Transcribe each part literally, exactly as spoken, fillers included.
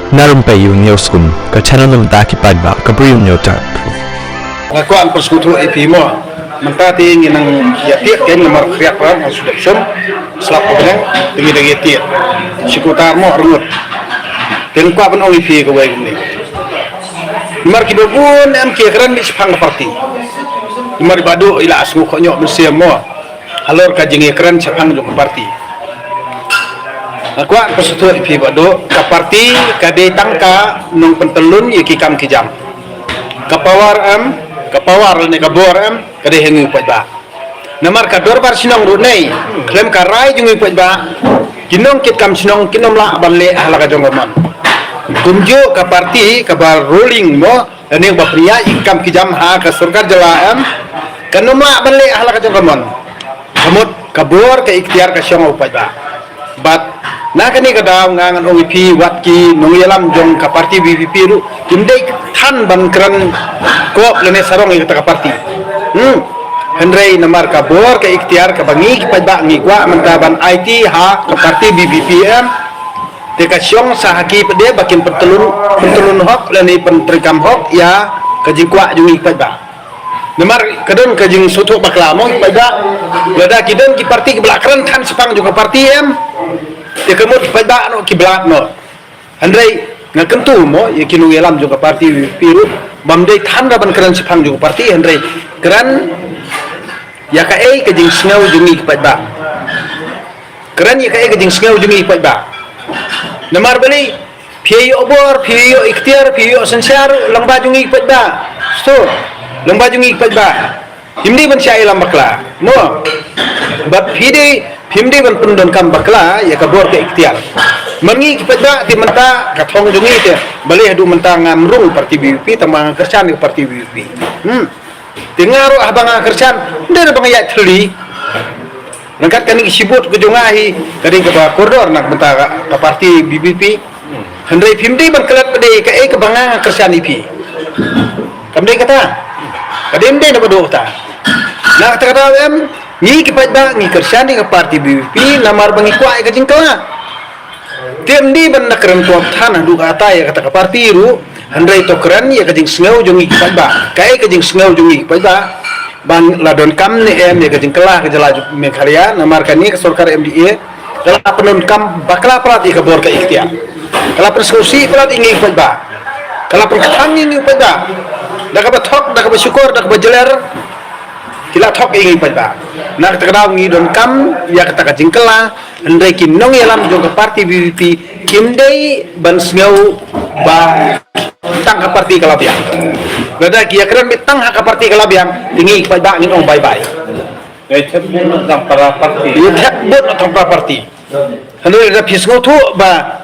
Na Rympei U Hynñiewskum, ka channel na bynta ki paidbah, ka briew hynñiewtrep. Nga kwah ban pynsngewthuh ïa phi mo. Mynta te ngi nang ïa tied kein namar khriat pat nga shu dep shum. Slap ka bneng te ngi dang ïa tied. Shi kutar mo arngut. Te nga kwah ban ong ïa phi kawei kumne. Namar kiba bun em ki ïakren beit shaphang ka party. Namar i Bah Duh i la sngewkhohñioh mynsiem mo halor ka jingïakren shaphang jong ka party. Nga kwah pynsngewthuh ïa phi Bah Duh, ka party ka dei tang ka nongpyntyllun ïa ki kam ki jam. Ka power em, ka power lane ka bor em, ka dei ha ngi u paidbah. Namar ka dorbar shnong ruh nei, khlem ka rai jong ngi u paidbah, ki nongkitkam shnong kin ym lah ban leh ha la ka jong ka mon. Kumjuh ka party kaba ruling mo, lane ba pynïaid ïa ki kam ki jam ha ka sorkar jylla em, kan ym lah ban leh ha la ka jong ka mon. Ka mut ka bor ka iktiar ka shong ha u paidbah. Bad na kane ka daw nga ngan ong ïa phi wat ki nongïalam jong ka party V P P ruh kim dei than ban kren kop lane sarong ïa kata ka party. Hmm. Hynrei namar ka bor ka iktiar kaba ngi ki paidbah ngi kwah mynta ban aiti ha ka party V P P em, te ka shong sa ha ki pat de ba kin pyntyllun, pyntyllun hok lane pyntreikam hok ïa ka jingkwah jong ngi ki paidbah. Namar ka don ka jingsngewthuh bakla mo ki paidbah. Lada ki don ki party kiba la kren than shaphang jong ka party em, te ka mut ki paidbah noh ki bad noh. Hynrei nga kyntu mo ïa ki nongïalam jong ka party V P P ruh, bym dei than ra ban kren shaphang jong ka party, hynrei kren ïa kaei ka jingsngew jong ngi ki paidbah. Kren ïa kaei ka jingsngew jong ngi ki paidbah. Namar balei, phi ïoh bor, phi ïoh iktiar, phi ïoh synshar lyngba jong ngi ki paidbah. Sngewthuh, lyngba jong ngi ki paidbah. Phim dei ban shah ïalam bakla mo. Bad phi dei, phim dei ban pyndonkam bakla ïa ka bor ka iktiar. Man ngi ki paidbah te mynta ka thong jong ngi te, balei haduh mynta ngam rung party V P P, tang ba nga kyrshan ïa ka party V P P. Hmm. Te nga ruh haba nga kyrshan, ym dei ba nga ïaid thylli. Ryngkat kane ka shibun ka jong nga hi, ka dei kaba kordor na ka bynta ka, ka party V P P. Hynrei phim dei ban klet pat de kaei kaba nga nga kyrshan ïa phi. Kam dei kata. Ka dei, ym dei na ba dei kata. Na kata ka daw em, ngi ki paidbah ngi kyrshan ïa ka party V P P namar ba ngi kwah ïa ka jingkylla. Te ym dei ban da kren kop than haduh katta ïa kata ka party ruh, hynrei to kren ïa ka jingsngew jong ngi ki paidbah. Kaei ka jingsngew jong ngi ki paidbah? Ba la donkam ne em ïa ka jingkylla ka jylla Meghalaya, namar kane ka sorkar M D A ka la pyndonkam bakla palat ïa ka bor ka iktiar. Ka la pynsngewsih palat ïa ngi ki paidbah. Ka la pynkthang ïa ngi ki paidbah. Da kaba thok, da kaba shukor, da kaba jler, ki la thok ïa ngi ki paidbah. Na kata ka daw ngi donkam ïa kata ka jingkylla. Hynrei ki nongïalam jong ka party V P P kim dei ban sngew ba tang ka party ka la biang. Lada ki ïakren beit tang ha ka party ka la biang, te ngi ki paidbah ngin ong bye bye. Ngi thep vote tang para party. Ngi thep vote tang para party. Hynrei lada phi sngewthuh ba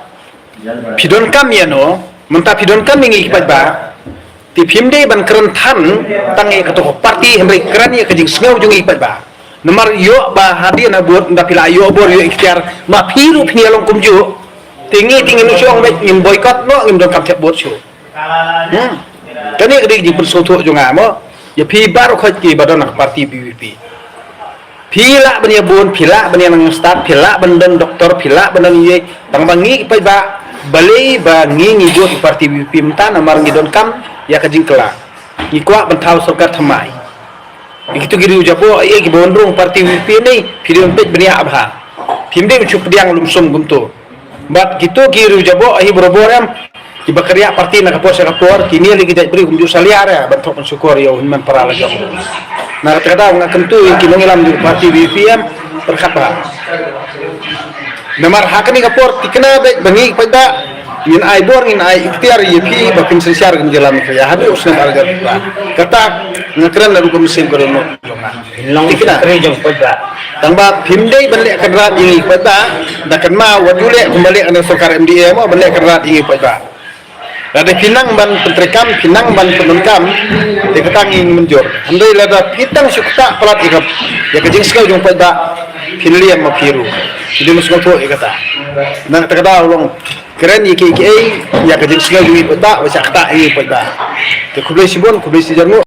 phi donkam ïa no, mynta phi donkam ïa ngi ki paidbah, te phim dei ban kren than tang ïa kato ka party, hynrei kren ïa ka jingsngew jong ngi ki paidbah. Namar ïoh ba hadien ha vote, ynda phi la ïoh bor, ïoh iktiar, ma phi ruh phin ïalong kumjuh, te ngi te ngin shu ong beit ngin boycott noh, ngim donkam thep vote shuh. Hmm. Kane ka dei ka jingpynsngewthuh jong nga mo ïa phi baroh khoit kiba don ha ka party V P P. Phi lah ban ïa bun, phi lah ban ïa nang stad, phi lah ban don doktor, phi lah ban don ïa, tang ba ngi ki paidbah, balei ba ngi ngi vote party V P P mynta, namar ngi donkam ïa ka jingkylla. Ngi kwah ban thaw sorkar thymmai. Ïa kito ki riew jaboh, ïa kiba wan rung party V P P ne, phi dei ban peit bniah bha. Phim dei ban shu pdiang lum sum kumto. Bad kito ki riew jaboh hi barabor em, kiba kyrïah party na ka por sha ka por, kine lei ki jait briew kumjuh salia re ban thok ban shukor ïa u hynmen para la jong. Na kata ka daw nga kyntu ïa ki nongïalam jong ka party V P P em, pyrkhat bha. Namar ha kane ka por thikna beit ba ngi ki paidbah ngin ai bor, ngin ai iktiar ïa phi ba phin synshar ka jylla Meghalaya haduh u snem ar hajar arphew phra. Kata nga kren naduh ka mynsiem ka dohnud jong nga. Long thikna. Kri jong paidbah. Tang ba phim dei ban leh kynrad ïa ngi paidbah, da kynmaw wat ju leh kumba leh na sorkar M D A mo ban leh kynrad ïa ngi paidbah. Lada phi nang ban pyntreikam, phi nang ban pyndonkam, te kata ngi mynjur. Hynrei lada phi tang shu ktah palat ïa ka, ïa ka jingsngew jong paidbah, phin liam ma phi ruh. Phi dei ban sngewthuh ïa kata. Na kata ka daw long kren ïa kiei kiei ïa ka jingsngew jong ngi paidbah, ba shah ktah ïa ngi paidbah. Te khublei shibun, khublei shihajar nguh,